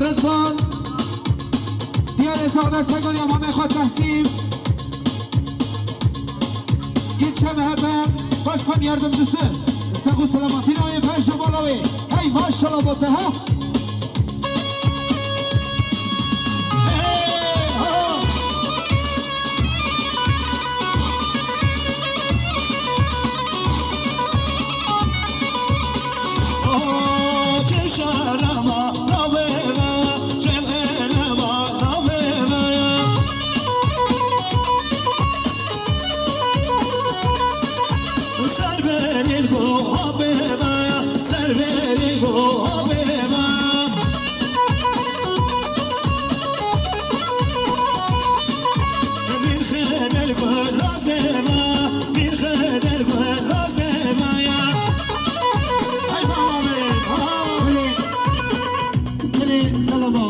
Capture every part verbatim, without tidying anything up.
Rıdvan, diğer esnaflar Segonya Mehmet Tahsin, ilçe M H P Başkan Yardımcısı, Segu Selamatino ve Perşo Balavi. Hey maşallah, bu daha. Dilê selama.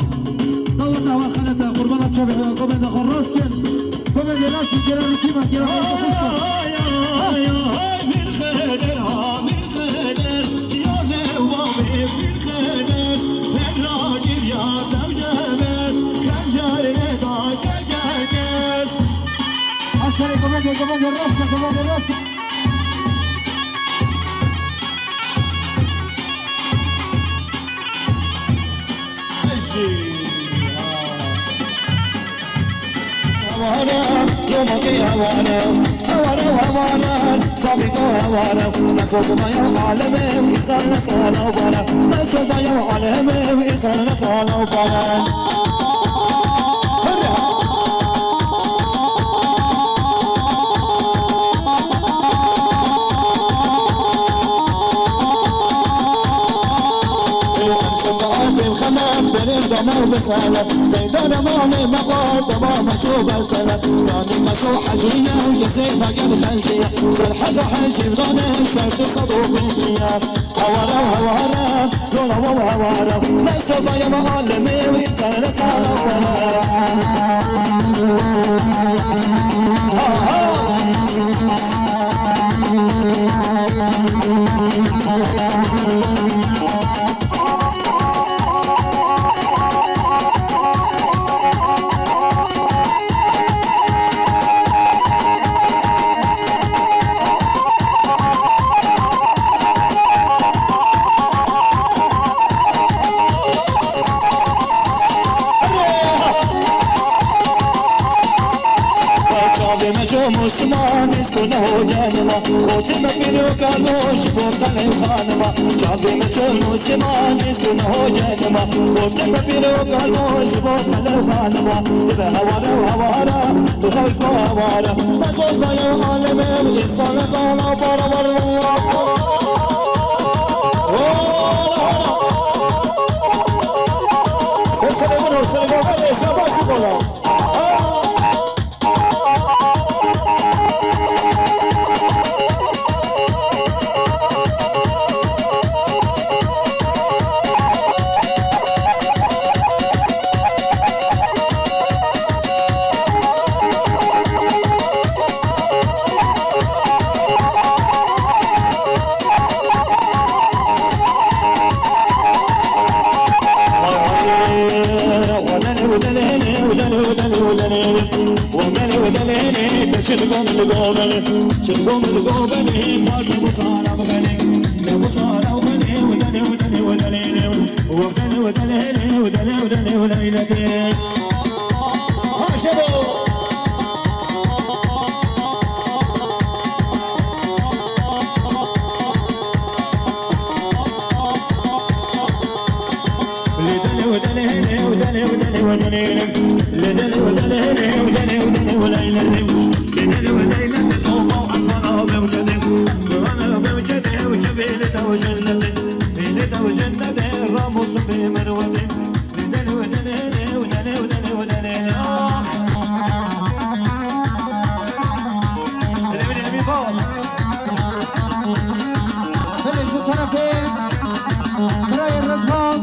Dawet dawa xelete, qurbana çavê hewa, komende xwe rast kin. Komende rast kin, gera rûkî me, gera rûkî me. Aslanê, komende, komende rast kin, komende rast kin. Hawara, yomaki hawara, hawara, hawara, babiko hawara, nasıl ya alemi, insan nasıl bara, nasıl ya alemi, insan nasıl bara. Hurra! Em şoka apên xemem berê dame û bisele. Qeydane malê me xwe dema me şo bertele. Yanî me şo hecîye û gezê me gel xelkîye. Ser heza hecî dane şertê sed û pêncî ye. Hawara û hawara, lola û hawara. Me soba ye me alemê wî sere sala xwe. Ha, ha. Çavê me ço musliman, îsko neho genima. Xortê me pîr û kalo ji bo qelê xanima. Çavê me ço musliman, îsko neho genima. Xortê me pîr û kalo ji bo qelê xanima. Dibe heware û heware, bi xelk û heware. Me soza ye alemê, însane zana bara var. Sesini vurur, seni vurur, şabaş bu kadar. Belê ji terefê birayê Rizvan.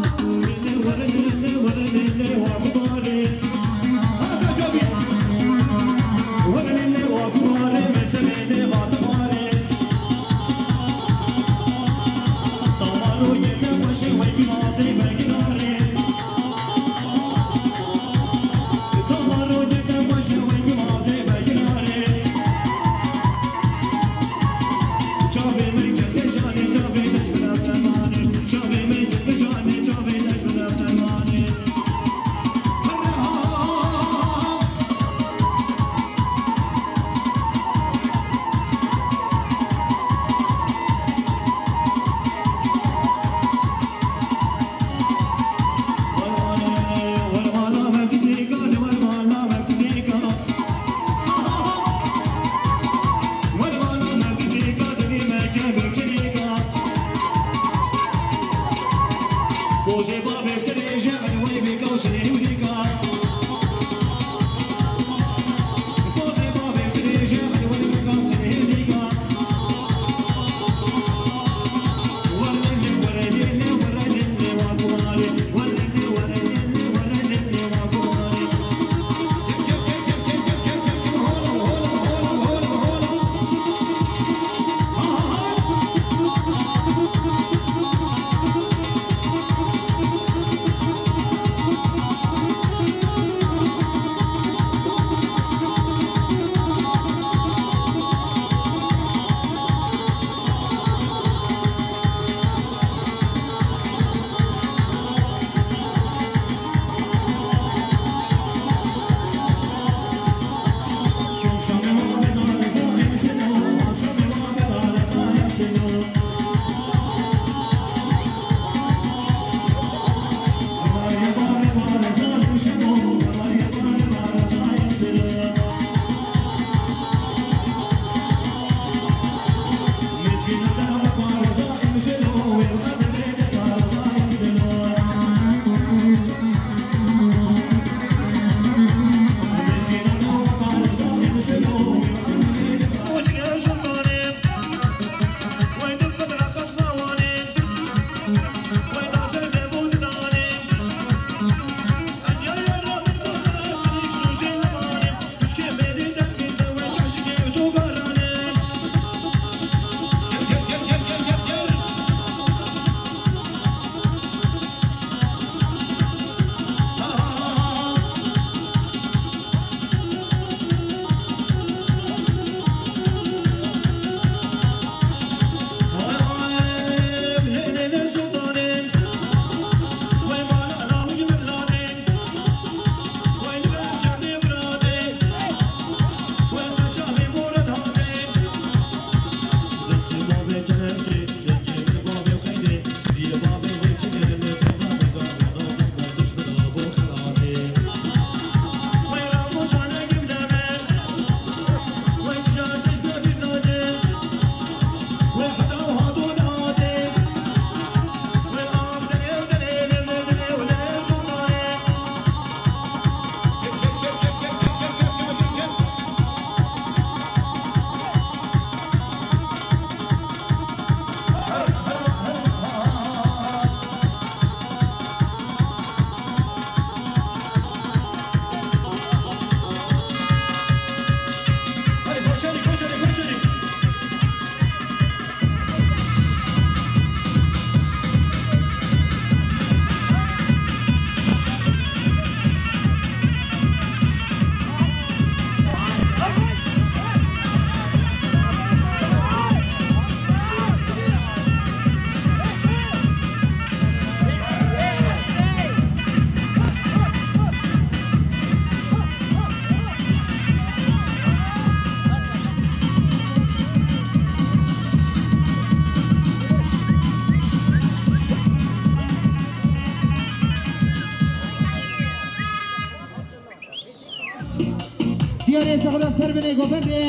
Rêza xwe da ser binê govendê.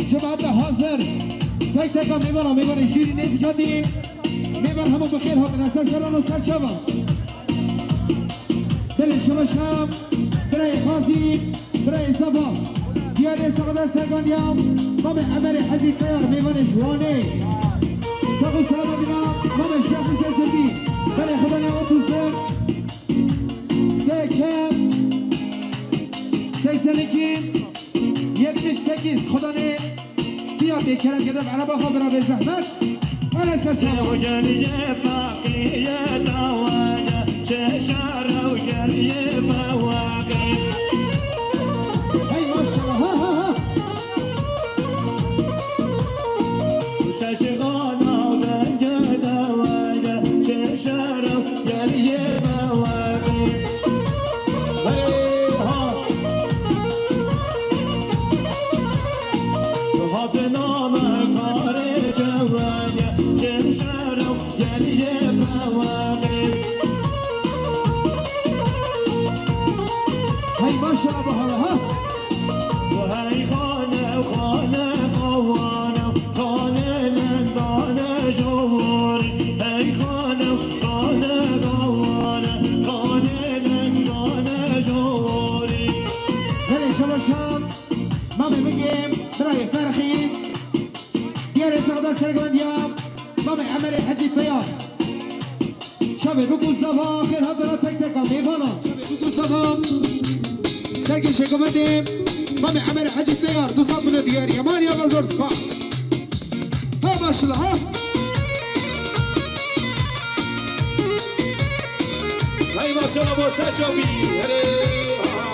Cemaeta hazir. Tek teka mêvana, mêvanê jûrî nêzîk hatî. Mêvan hemû bi xêr hatin. Ser şeran û ser çavan. Belê şema şam. Birayê Xazî. Birayê Zava. Diyarê Sexda Sergandiya. Mamê Emerê Hecî Teyar. Mêvanê ji Wanê. Sax û selamet dina. Mamê Şex Husên Çetî. Belê Xwedana otuz dört. Sekem. Seksen iki. Yetmiş sekiz. Xudanê tiya bê kerem gedef ereba xwe bira bê zehmet. Hele ser çawa. Gel ye faqiye dawaye, çeşara gel ye bawaqe. Hey maşallah, ha, ha, ha. Seşixana denge dawaye, çeşara gel ye bawaqe. Hey ha. Hatina me karê çewaye, çemşero geliye pewaye. Hey maşallah bu hava ha. Hey xane, xane, xawane, xane lendane jori. Hey xane, xane, xawane, xane lendane jori. Hele şama şam. Mamê bigê, birayê Ferxî. Diyarê Sexda Sergandiya. Mamê Emerê Hecî Teyar. Çavê biku zava, xêr hatana tek teka mêvana. Çavê biku zava. Sergê şêkovendê. Mamê Emerê Hecî Teyar. Du sed milyon diyarî. Emaniya ve zor spas. Ha maşallah ha. Hey maşallah bo ser çavî. Hele ha.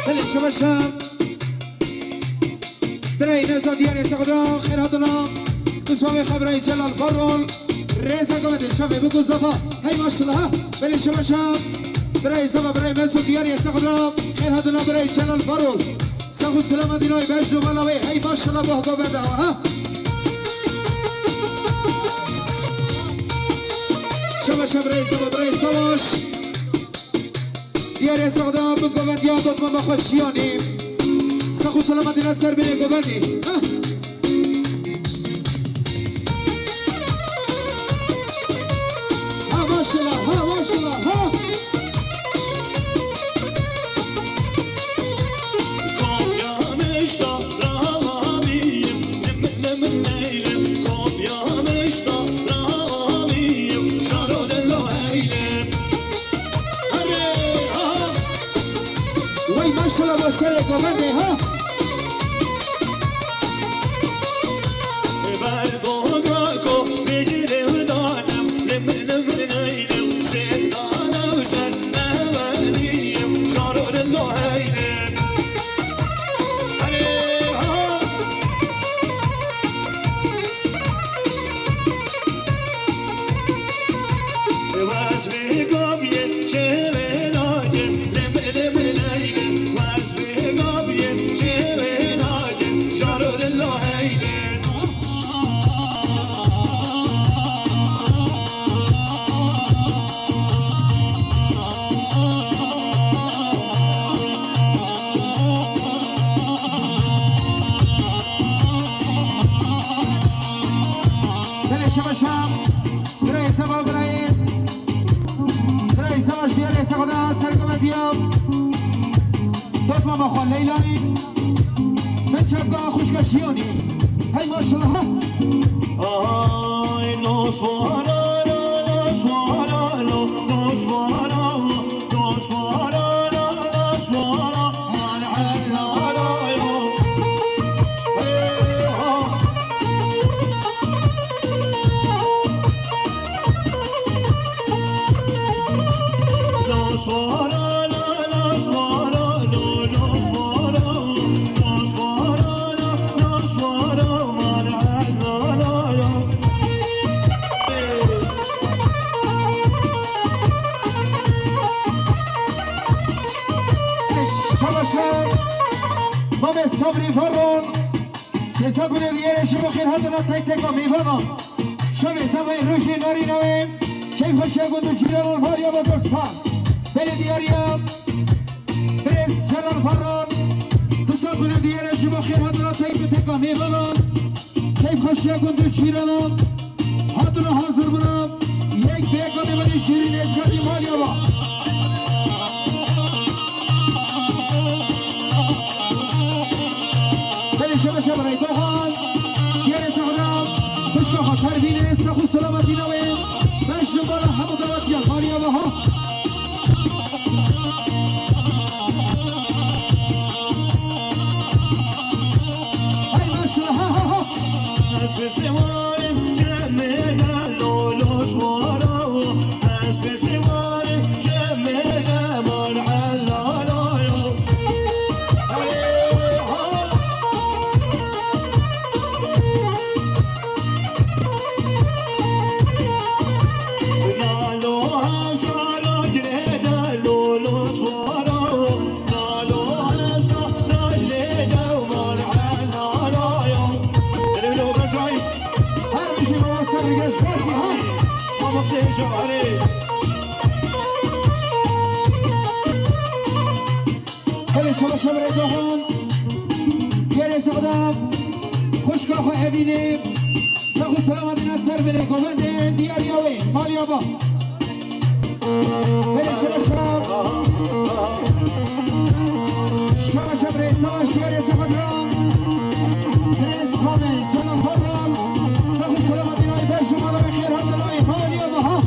Hele şemeşem. Birayê Neza diyarê Sexda, xêr hatina. Usmamê xwe birayê Celal Barol. Rêza govendê çavê biku zava. Hey maşallah ha. Belê şemeşa. Birayê zava, birayê Mesut diyarê Sexda. Xêr hatina birayê Celal Barol. Sax û selamet dînayê ber ji mala wê. Hey maşallah boh govenda ha. Şemeşa birayê zava, birayê Savaş. Diyarê Sexda bi govendiya dotmama xwe jiyanî. Sax û selametî ne ser bêrê govendî. Ha. Ha maşallah, ha maşallah, ha. Kopya mişta ravabiyim, lim lim neylim. Kopya mişta ravabiyim, şaro lelo eylim. Wey maşallah bo serê govendê ha. Belê şemeşa. Birayê Sava birayê. Birayê Sava ji diyarê Sexda sergometiya. Dotmama xwe Leylanî. Min çepka xwişka jiyanî. Hey maşallah. Ay, no swara, la, la, swara, la, no swara, no swara, la, la, swara. Sabrî Ferron. Sêsa gulê diyarê ji bo xêr hatina tek teka mêvanan. Şevê zevayê rojê narîna wê. Keyf xweşiya gund û cîranan, maliya bazar spas. Belê diyariya. Birêz Celal Ferron. Du sed gulê diyarê ji bo xêr hatina tek bi teka mêvanan. Keyf xweşiya gund û cîranan. Hatina hazir bira. Yek bêka mêvanê şîrîn êzgardî maliya va. Belê şebeşe birayê doxan. Diyarê Sexda. Xwişka xwe Pervînê, sex û selametî navê. Beş numara hemû dawetiyan maliya va ha. Hey maşallah ha ha ha. Her bijî mamoste Rêgeş Berkî ha. Mamoste Hêja, erê. Belê şebeşe birê doxan. Diyarê Sexda. Xwişka xwe Evînê. Sex û selametîna ser binê govendê diyariya wê. Maliya ba. Belê şebeşe. Şebeşe birê savaş diyarê Sexda. Birê Sixanê Celal Ferral. Sex û selametîna beş numara wê xêr hatina wê. Maliya ba ha.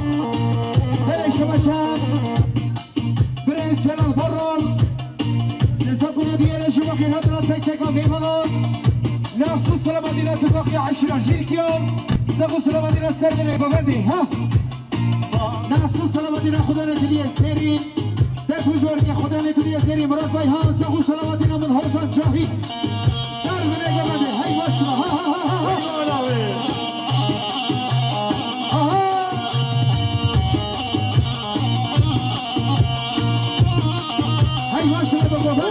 Belê şebeşe. Birêz Celal Ferral. Sêsa gulê diyarê ji bo xêr hatina tek teka mêvanan. Naxsû selametîna tifaqê eşîra Jîrkiyan. Sex û selametîna ser binê govendê ha. Naxsû selametîna xudanê diliyê serî. Dek û jorkê xudanê diliyê serî Murat Bayhan. Sex û selametîna min Hozan Cahît. Ser binê govendê. Hey maşallah. Ha ha ha ha ha. Aha. Hey maşallah be govendê.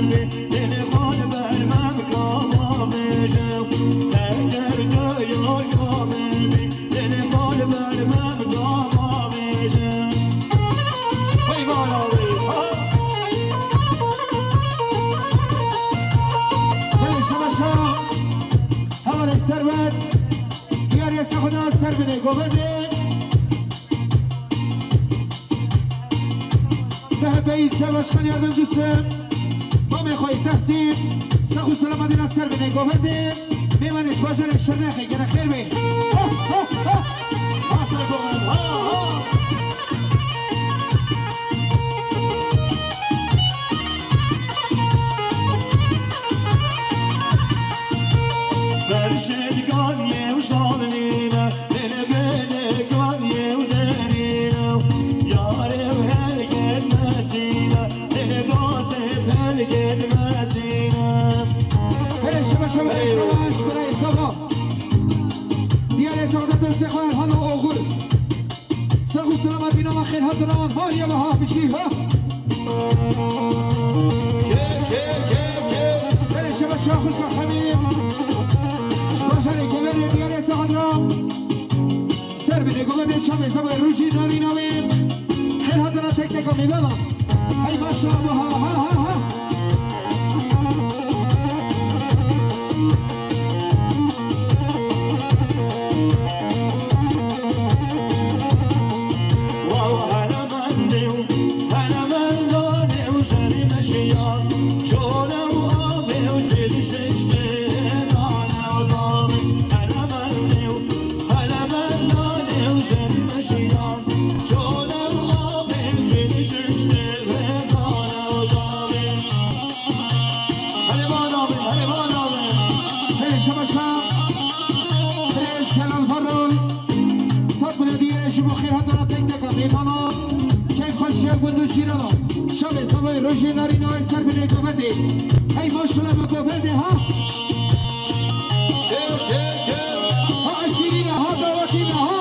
Dilê xwe li ber me bi gava bêje, eger tu yar gavê bî, dilê xwe li ber me bi gava bêje. Hey, bala wî, ha! Belê şemeşa, hevalê Serwet, diyarê Sexuda ser binê govendê. Mehebeyî Çevaşkan yardımcısı, mamê xwe yê Tehsîn, sax û selametî na ser binê govendê, mêvanê ji bajarê Şirnexê gere xêr bê. Ha, ha, ha. Ha, ser govend, ha, ha. Ferşê diganiyê û zalmîne, Dilê belê ganiyê û derîne, yarê û helkên mesîne, dilê dostê helkên mesîne. Hey, şemeşe, hey, savaş, birayê Sava. Diyarê Sava, dostê xwe Erhan û Oxur. Sax û selametî, nama xêr hatin, awan, Mariya Baha, bişî, ha? Kê, kê, kê, kê. Belê şemeşa xwişka Xemî. Ji bajarê Kemerê diyarê Sexuda. Ser binê govendê çavê Zavayê Rojî narîna wê. Xêr hatina tek teka mêvana. Hey maşallah, ha, ha, ha, ha. Hey, şemeşa. Birêz Celal Varol. Sed milyar diyarê ji bo xêr hatana tek teka mêvana. Keyf xweşiya gund û cîrana. Şevê Zavayê Rojê narîna wê ser binê govendê. Hey, maşallah bi govendê, ha? Kê, kê, kê. Ha eşîrî ne, ha dawetî ne, ha.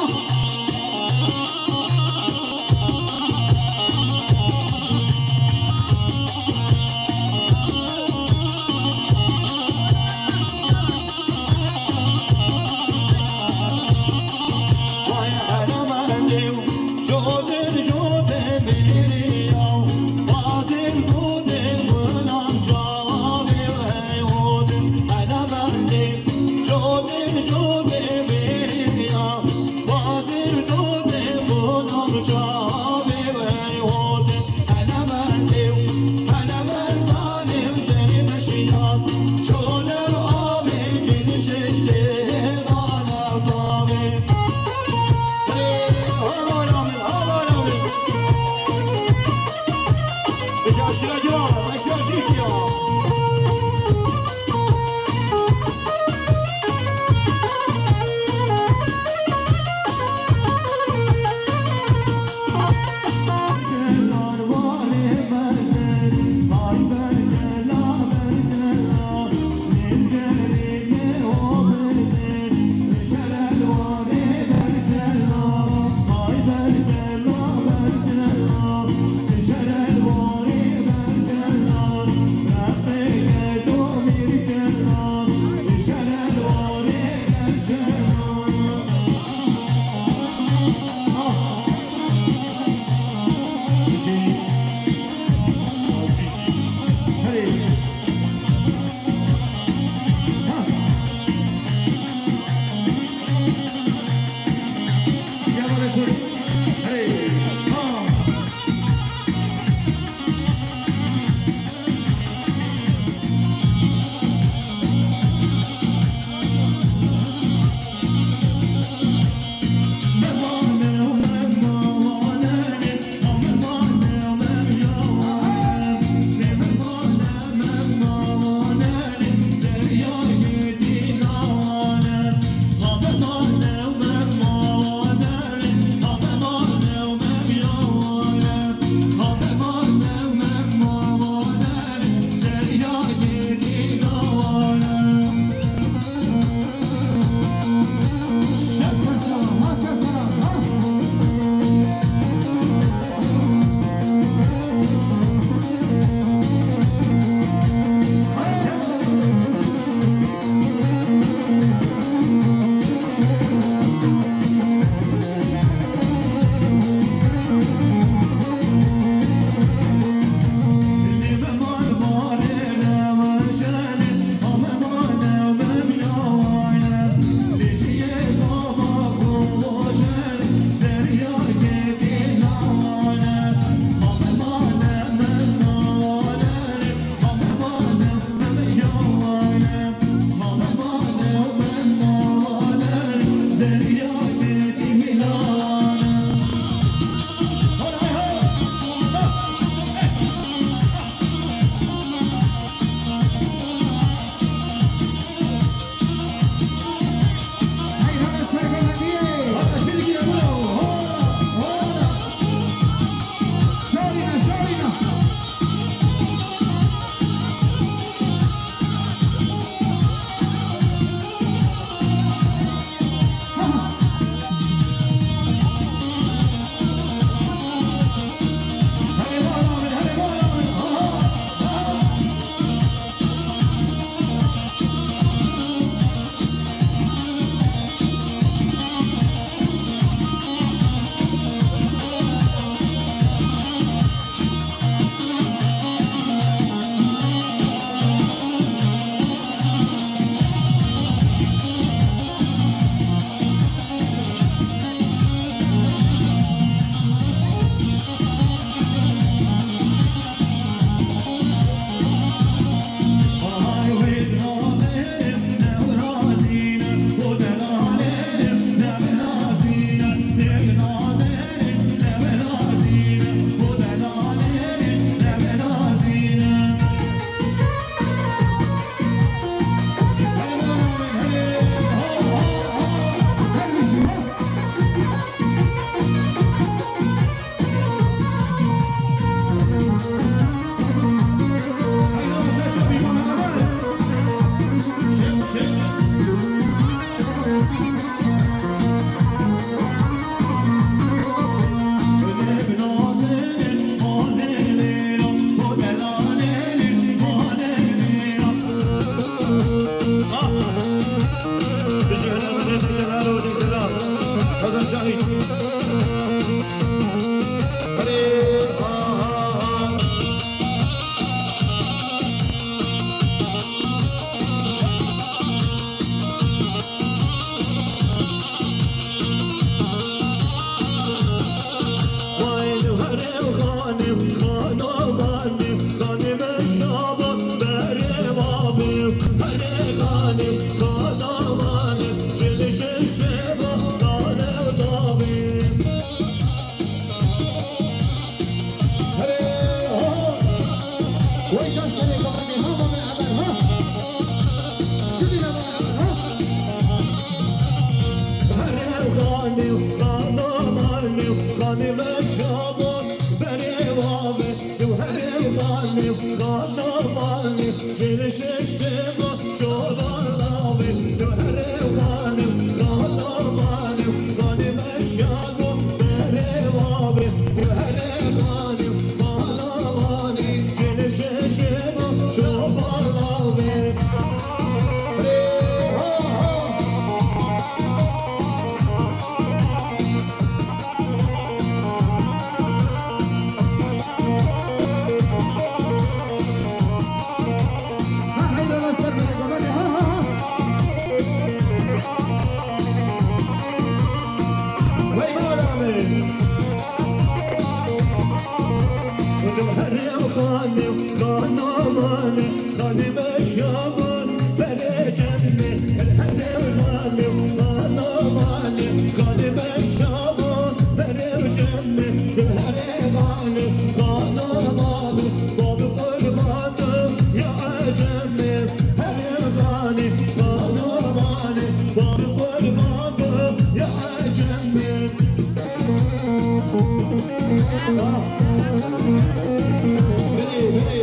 Belê, belê.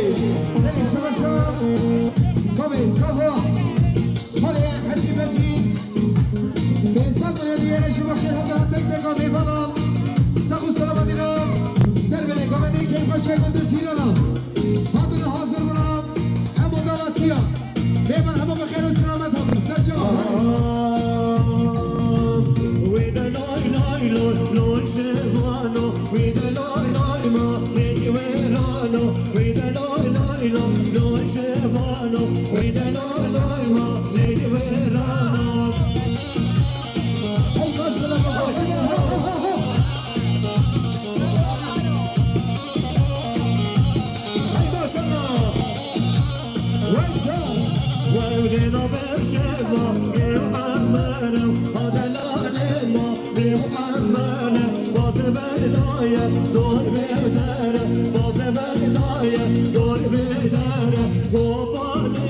Belê, şaşa. Tabii, sağ ol. Hadi, Hacı Mecit. Bêsa gurê diyêre ji bo xêr hatina tek teka mêvanan. Sax û selametî re. Ser binê gavê dê keyfa şêk û du cîranan. Hatina hazir bûna. Em û dawetiya. Mêvan hemû bi xêr û selamet hatin. Ser çava. Hadi. Wê de lay lay loy, loy şevano. Wê de lay lay ma, lê wê rano. Wê de lay lay loy, loy şevano. Wê de lay lay ma, lê wê rano. Hey, maşallah, maşallah. Hey, maşallah. Wesa. Wewdê navê şeva, ê Emre, adelanê ma, ê Emre, bazê Bexdayê, dor bê dere, bazê Bexdayê, dor bê dere, gopanê.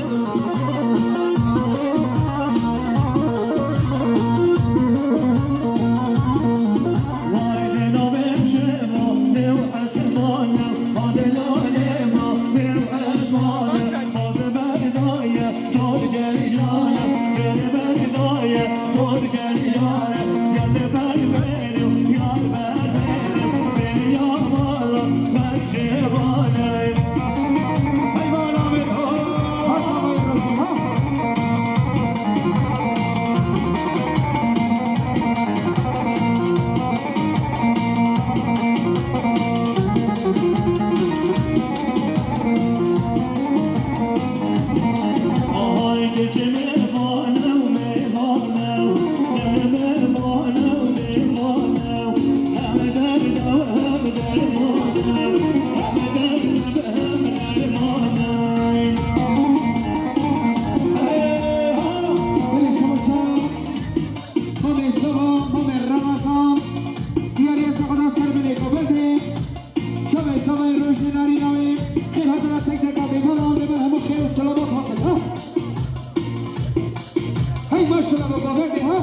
Şevê savayê rojê narîna wê, xêr hatina tek teka mêvanan, mêvan hemû xêr û selamet hatin, ha? Hey, maşallah, baba, verdê, ha?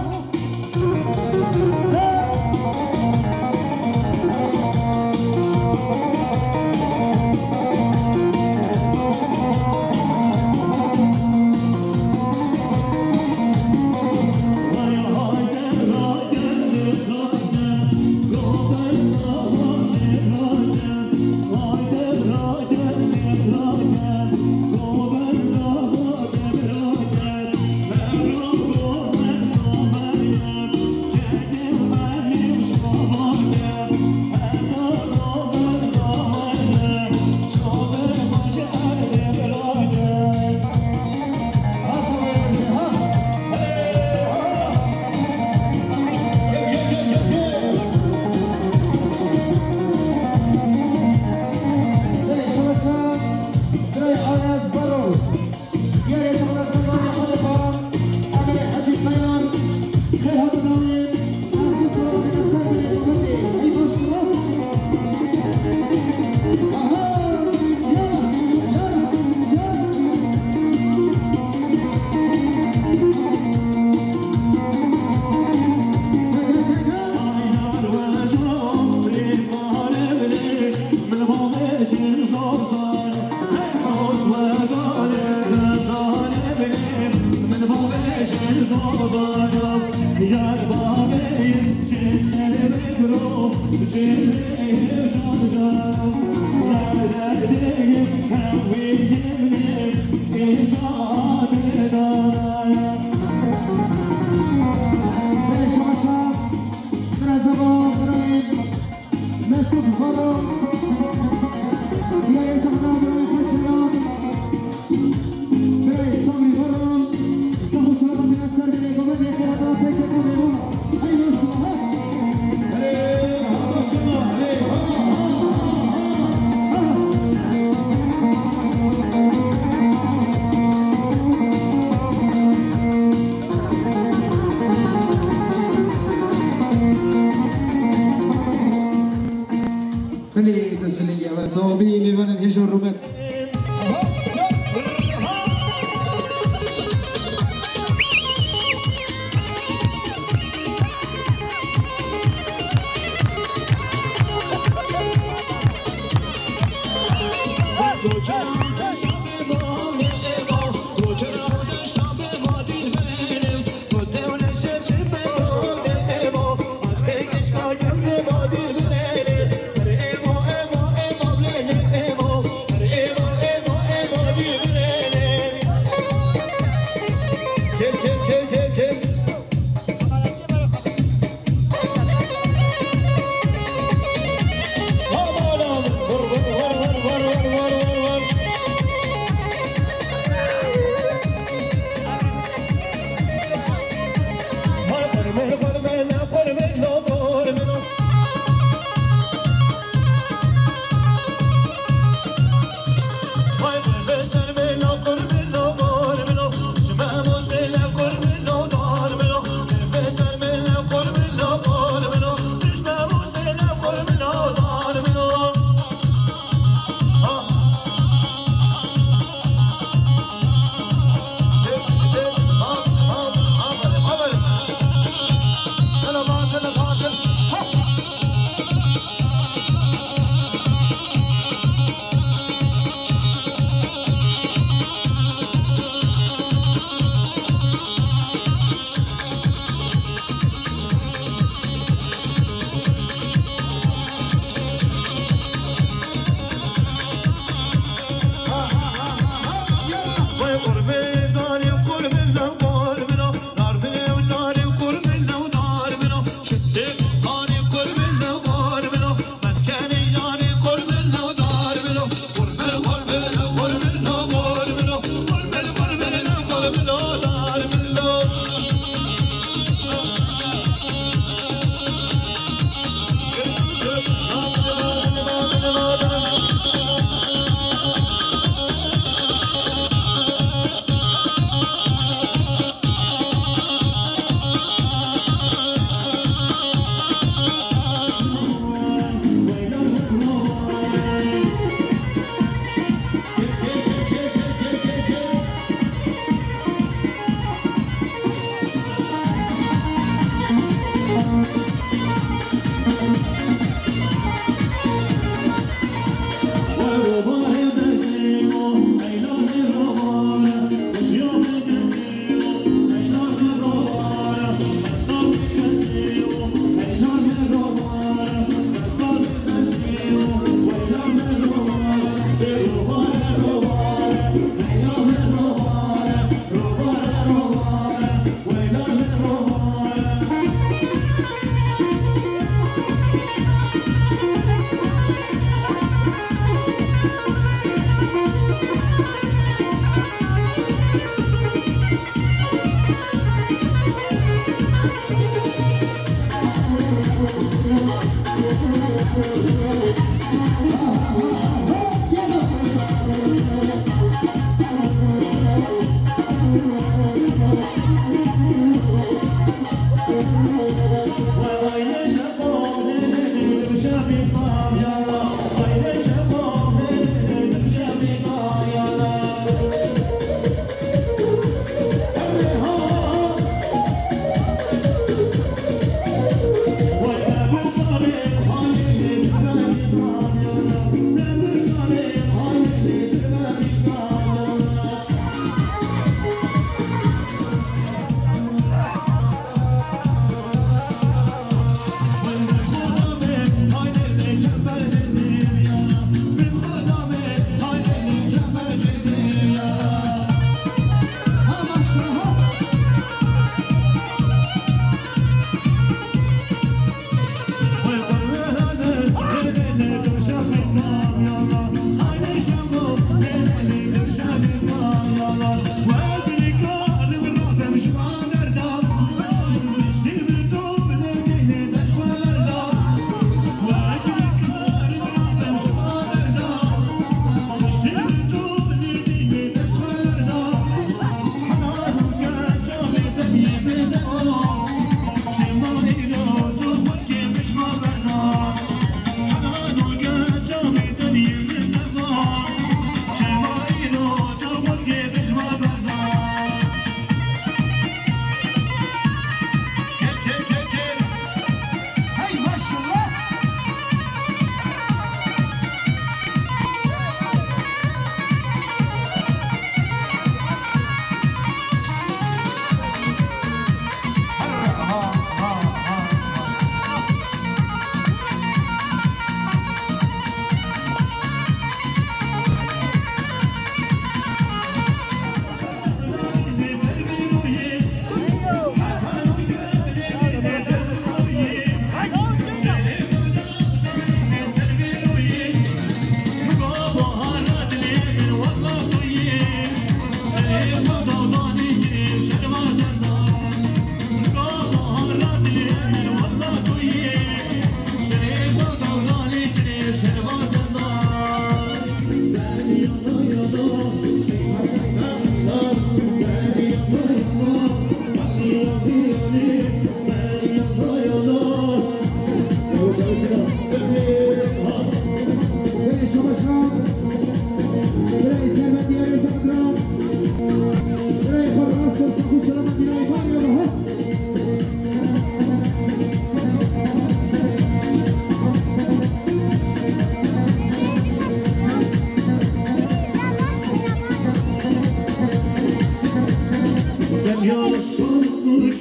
Derya sarmış,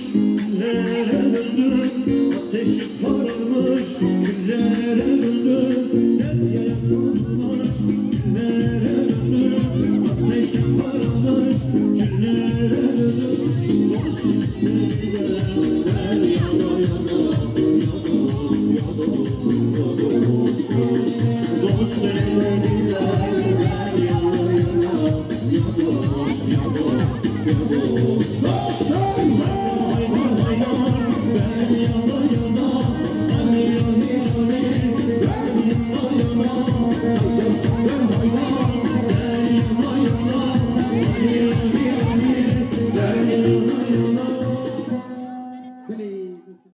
ellere döndü, ateş kararmış, güllere döndü. Deryaya sarmış, güllere döndü, ateş kararmış, güllere döndü. Dost, derya, derya, ya dost, ya dost, ya dost, ya dost. Dost, derya, derya, ya dost, ya dost, ya dost.